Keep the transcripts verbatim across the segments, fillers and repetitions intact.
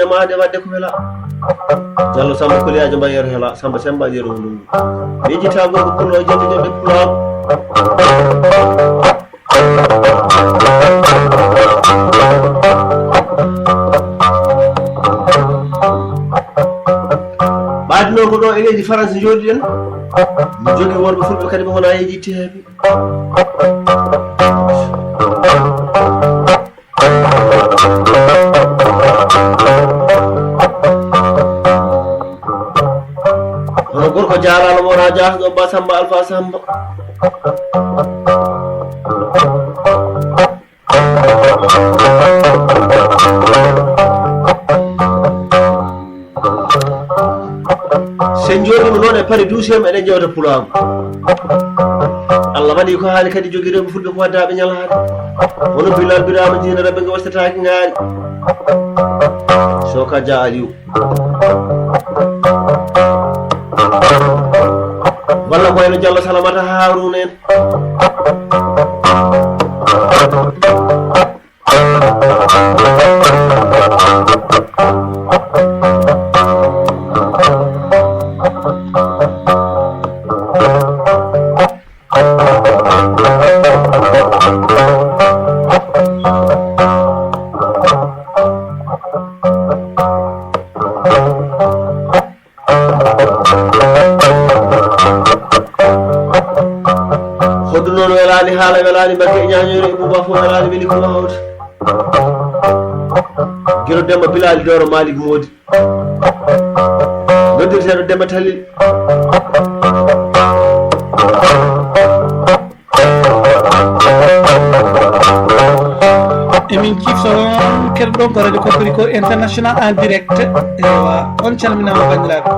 maade waɗde ko wela. Jallo Samba Koliyajo mbayeero hela, Samba Semba yeero ndungu. Miijitagol ko pullo jande jande pullo. Ɓaadi noon ko ɗo e leydi Farayse njooɗiɗen. Mi jogii wonɓe fulɓe kadi ɓe wona e jitti heeɓi. Hono gorko jaaraama wona jaasɗo ba Samba Alfa Samba. Sen jooɗiima noon e Paris douzième, eɗen jewta pulaagu. Allah waɗi ko haali kadi jogii rewɓe fulɓe ko waddaaɓe ñalaaɗe. Hono Bilal Birama Diina Rabbe ngo wastataaki ngaari. Soka Dia Aliou. Walla ko wayno Jallo Salamata Haaruna en. Hoɗdu noon welaani, haala welaani, Mbakke ñaañoore e Buuba fof welaani, weli ko waawde. Giro Demba Bilali Doro Malik Modi. Noddirteeɗo Demba Talil. Emin cifta on keɗoɗon ko Radio Kokoriko International en direct. Ewa, on calminaama, banndiraaɓe.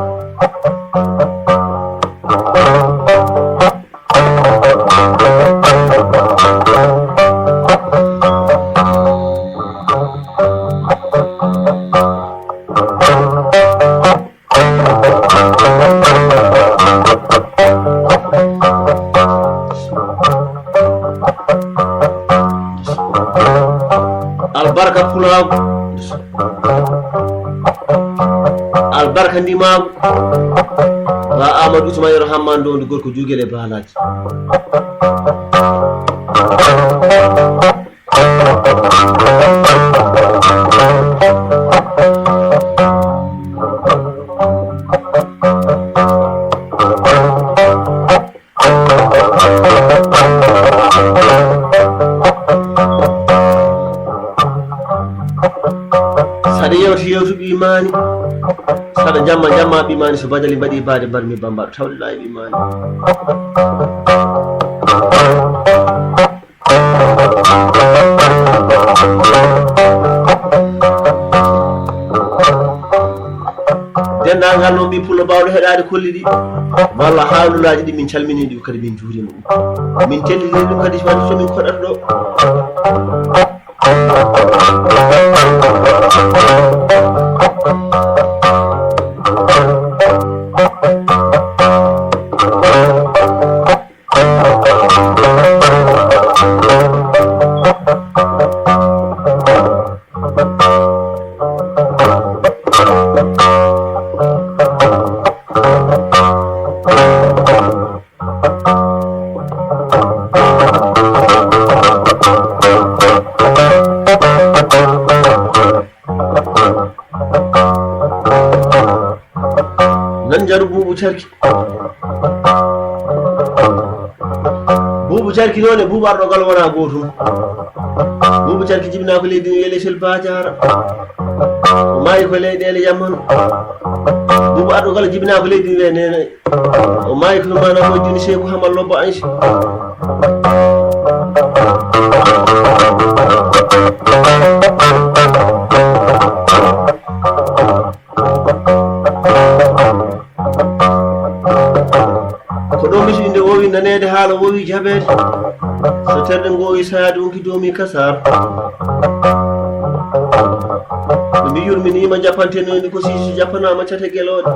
Albarka pulaagu, albarka ndimaagu. Ba Amadou Ousmane Yoro Hamman Dondi, gorko Juugel e Baalaaji. Saɗa yewti yewtu ɓii maani, saɗa jamma jamma ɓii maani, so badali mbaɗi baade mbar mi bambaɗo tawde ɗa e ɓii maani. Denndaangal noon ɓii pullo baawɗo heɗaade kolli ɗi, walla haalulaaji ɗi, min calminii ɗum kadi, min njuuriima ɗum. Min tellini ɗum kadi, so woni so min koɗata ɗo. Nan njaru Buubu Carki. Buubu Carki noon e Buubu Arɗo Gal wonaa gootum. Buubu Carki jibinaa ko leydi ndi wiyee Sel Baajaara. O maayi ko leyɗeele Yaman. Buubu Arɗo Gal jibinaa ko leydi ndi wiyee Neene. O maayi ko maana ko joni Seeku Hamal Lobbo Aysi. Ko ɗo misiɗi nde wowi naneede, haala wowi jabeede. So terɗe ngowi sayaade, wonki doomi kasaar. Ɓe mbi yurminiima, jappantenoondi ko siisi, jappanaama cate gelooɗe.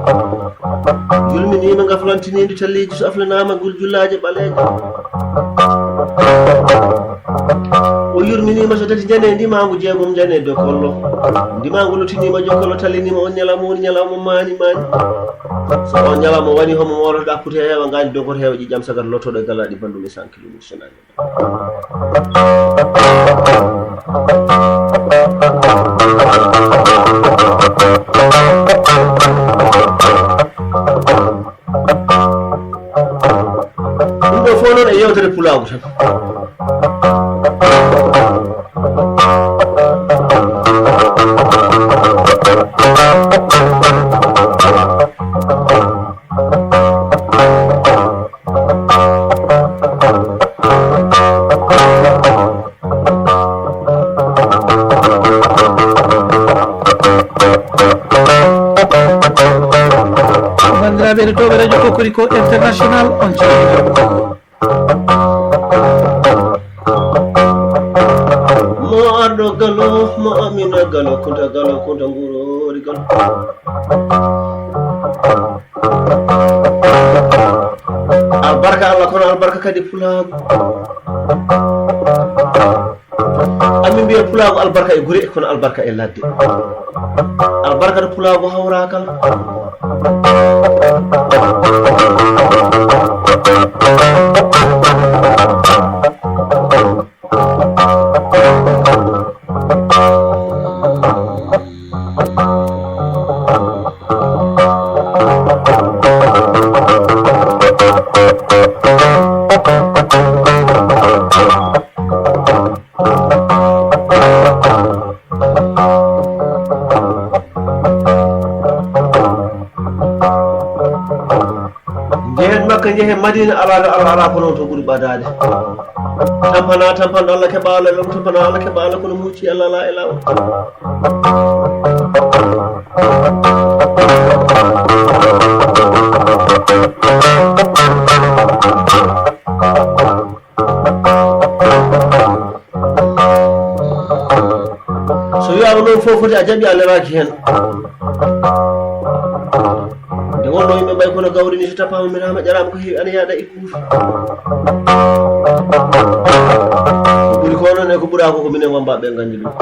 Yurminiima, ngaflantiniindi talliiji, so aflanaama gul jullaaje ɓaleeje. O O yurminiima so tati njane, ndimaangu jeegom njane dokollo. Ndimaangu luttiniima jokollo, talliniima on ñalawma woni ñalawma maani maani. So on ñalawma wani, homo moolotoɗaa kute heewa, ngaani dogoto heewa, ƴiƴam sagat lottoɗo e galaaɗi banndum e cent kilomètres. Ɗum ɗo fof noon e yewtere pulaagu tan. Banndiraaɓe heɗotooɓe Radio Kokoriko International, on calminama. Mo arɗo galo, mo amina galo, kunta galo, kunta ngurori galo. Albarka Allah, kono albarka kadi pulaagu. Amin mbiya pulaagu albarka e gure, kono albarka e ladde. Albarka to pulaagu hawraaka. Njehen Makka, njehen Madina, alaa ɗo Allah alaa, kono to ɓuri ɓadaade. Tampana, tampanɗo Allah keɓaala, lom tampana Allah keɓaala, kono muuci Allah alaa e laawol. So wiyaama noon fof foti a jaɓi a leraaki heen. Nde wonno yimɓe mbayi kono gawri ni, so tapaama miraama ƴaraama ko heewi ana yaaɗa e kuufi. Ko ɓuri ko noon e ko ɓuraa ko ko minen wammbaaɓe ɓe nganndi ɗum.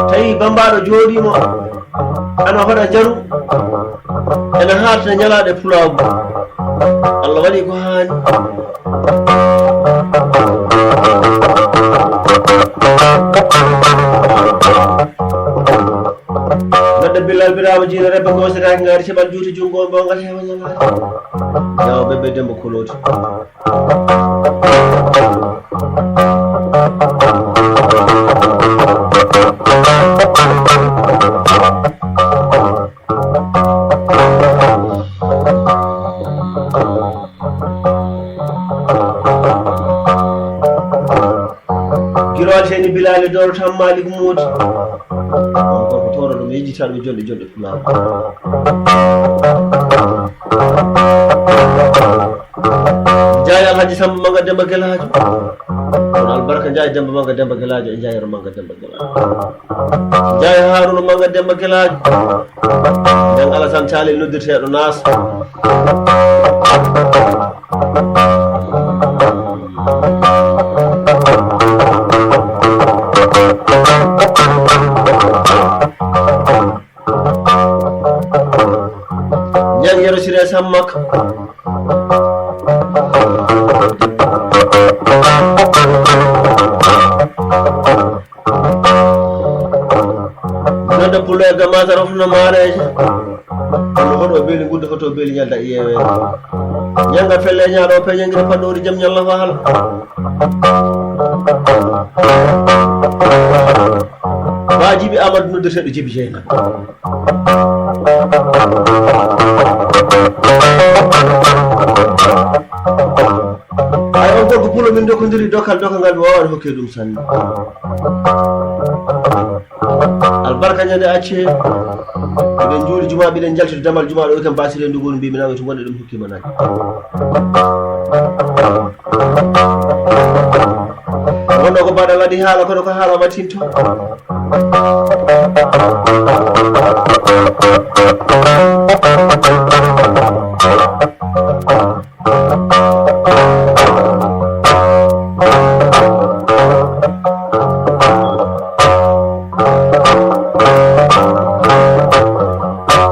Tawi bammbaaɗo jooɗiima ana hoɗa njaru, ena haalta ñalaaɗe pulaagu. Allah waɗi ko haani. Neɗɗo Bilal Biraama Jiino Rebbe gosiraaki ngaari ceɓal juuti junngo mbongal heewa ñalaade. Yaw ɓeɓɓe Demba Kolooti. Giro Alseyni Bilaali Doro Tan Maalik Moodi. On gorko towroɗo mi yejjitaɗo mi jonɗe jonɗe pulaar. Njaay Alhaji Samba Manga Demba Gelaajo. Kono albarka Njaay Demba Manga Demba Gelaajo e Njaay Yero Manga Demba Gelaajo. Njaay Haaruna Manga Demba Gelaajo. Ñang Alasan Caalel noddirteeɗo Naas. Ñang Yero Siree Sammak. Nodda pullo e gamata rofno maareeje. Kono hoto beeli ngudda, hoto beeli ñalda e yeeweede. Ñannga felle e ñaaɗo o peñangiri panɗoori jam ñalla faala. Ba Jibi Amadou noddirteeɗo Jibi Jeynaba. Ay, on gorko pulo min dokkodiri dokkal, dokkal ngal mi waawani hokke ɗum sanne. Albarka ñande acce. Miɗen juuli juma, miɗen jaltito damal juma ɗo, kam basire ndu gonu mbi mi nawe to wonde ɗum hokkima naaj. Wonno ko baɗa waɗi haala, kono ko haala waɗtinto.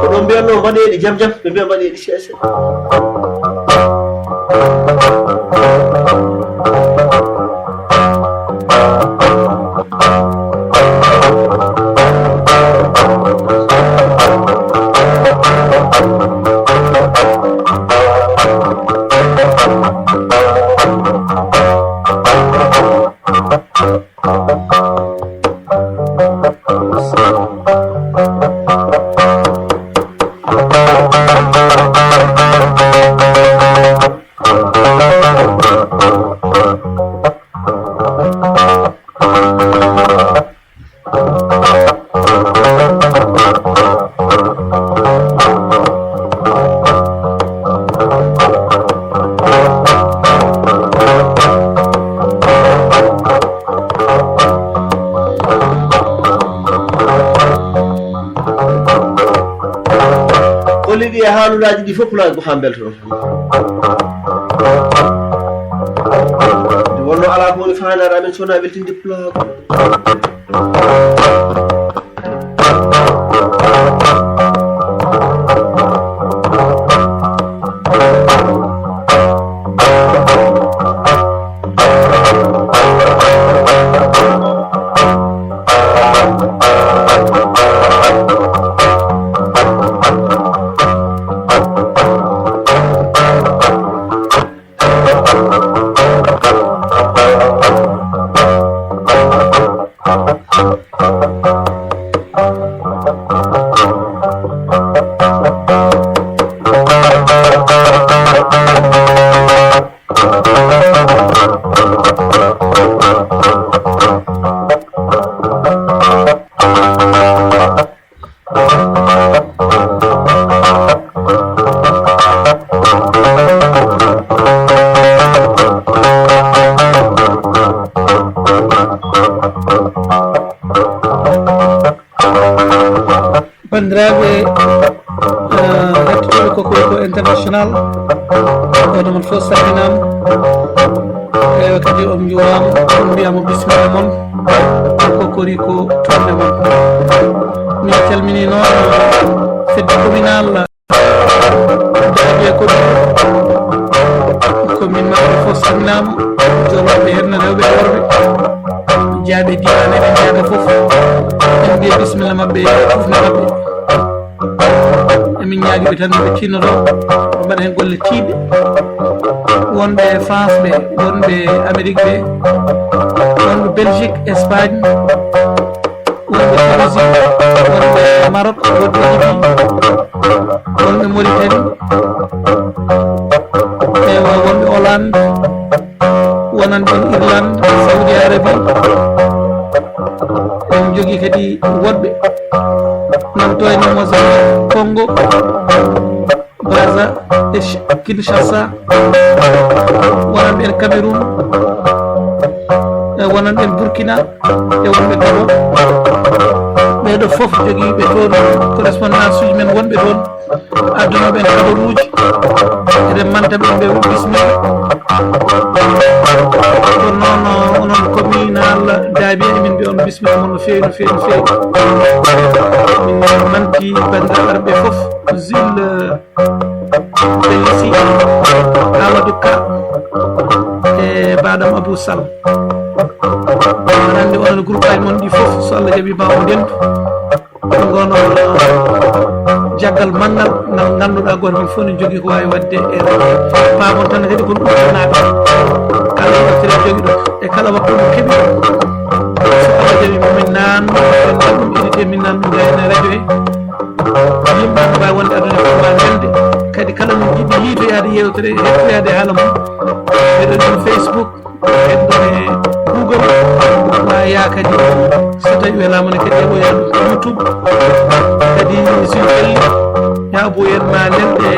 Ko ɗum mbiyatnoo mbaɗeeɗi jam jam, ɓe mbiya mbaɗeeɗi seeɗa seeɗa. Holli ɗi e haalulaaji ɗi fof pulaaji ko haa mbeltoɗon. Nde wonno alaa ko woni faandaare amen so wonaa weltinde pulaagu. Banndiraaɓe, eh, hettotooɓe Cocorico International, oɗo mon fof salminaama. Ewa, kadi on njuwaama, on mbiyaama bisimilla mon. Cocorico tourné mon. Min calminii noon fedde communal Daabe e Koɗi. Commune maɓɓe fof salminaama. Jolnaaɓe heen, rewɓe e worɓe. Jaaɓe diiwaan, eɗen ñaaga fof. En mbiya bisimilla maɓɓe, tufnde maɓɓe. Emin ñaagi ɓe tan, ɓe tinnoto, ɓe mbaɗa heen golle tiiɗɗe. Wonɓe France ɓe, wonɓe Amérique ɓe, wonɓe Belgique, Espagne, wonɓe Tunisie, wonɓe Maroc, wonɓe Libye, wonɓe Mauritanie, ewa, wonɓe Hollande, wonanɓe Irlande, Saudi Arabie. Eɗen jogii kadi woɗɓe nan to e Mozambique, Congo, Brazza e Ch-, Kinshasa, wonanɓe en Cameroun, e wonanɓe en Burkina, e wonɓe Gabon. Ɓeeɗo fof jogiiɓe toon correspondance uji men wonɓe toon, addunooɓe en kabaruuji. Eɗen manta ɓe, ɓe bismilla. Kono noon, onon communal Daabiya, emin mbiya on bismilla mon no feewi, no feewi, no feewi. Min manti banndiraaɓe ɓe fof, Jules, Belsi, Amadou Ka, e baɗam Abou Sall. Aɗa anndi onon groupe aji mon ɗi fof, so Allah jaɓi ma o ndendu. Ngono jaggal manngal ngal ngannduɗaa gooto men fof ne jogii ko waawi waɗde e radio. Paamon tan kadi ko ɗum naaɓe. Kala yewtere jogiɗo e kala waktu mo keɓi. So Allah jaɓi min naanno, min ɗum edité, min naanno ɗum e radio he. Yimɓe ɓe mbaawi wonde aduna fof mbaawi welde. Kadi kala mo jiɗi yiitoyaade yewtere, hettoyaade haala mum. Meɗen ɗum Facebook, meɗen ɗum e Google, ma Ya kadi, so tawi welaama ne kadi, eɓoya YouTube. Kadi, si welli, ya bo yen ma lelde.